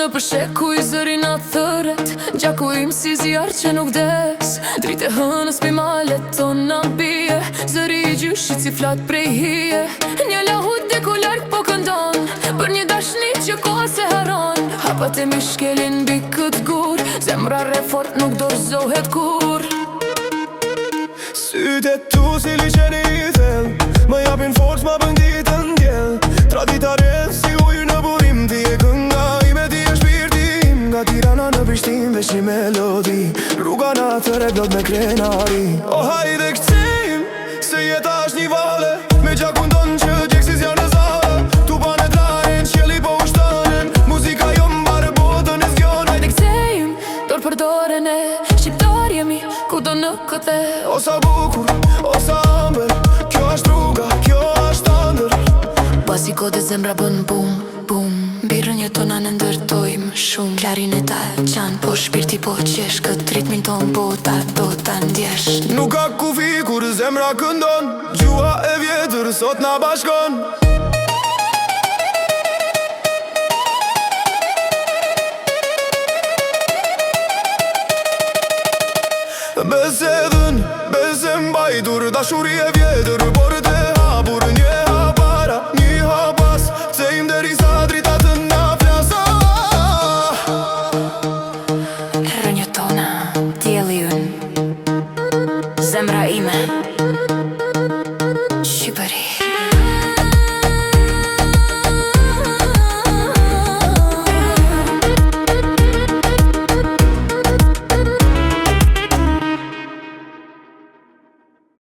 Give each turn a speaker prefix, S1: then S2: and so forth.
S1: Nëpër shekuj zëri na thërret Gjaku im si zjarr që nuk des Dritë e hënës mbi malet tona bie Zëri i gjyshit si fllad prej hije Një lahut diku larg po këndon Për një dashni që koha s'e harron Hapat e mi shkelin mbi këtë gur Zemra rreh fort nuk dorëzohet kurrë
S2: Sytë e tu si liqeni i thellë Më japin forcë, ma bën ditën diell Tradita rrjedh si ujë në burim Ti je kënga ime, ti je shpirti im Nga Tirana në Prishtinë veç një melodi Rruga na thërret plot me krenari O hajde kcejm, se jeta është një valle Me gjakun tonë që djeg si zjarr në zall Tupanet lahen, qielli po ushtonen Muzika jonë mbarë botën e zgjon
S1: Hajde kcejm, dorë për dore ne Shqiptar jemi, kudo në këtë dhe
S2: O sa bukur, o sa ëmbël Kjo është rruga, kjo është ëndërr
S1: Basi godet zemra bën bum, bum Mbi rrënjët tona ne ndërtojmë shumë Klarineta qan, po shpirti po qesh Këtë ritmin ton bota do ta ndjesh
S2: Nuk ka kufi kur zemra këndon Gjuha e vjetër sot na bashkon Besë e dhënë, besë e mbajtur Dashuri e vjetër, portë e hapur.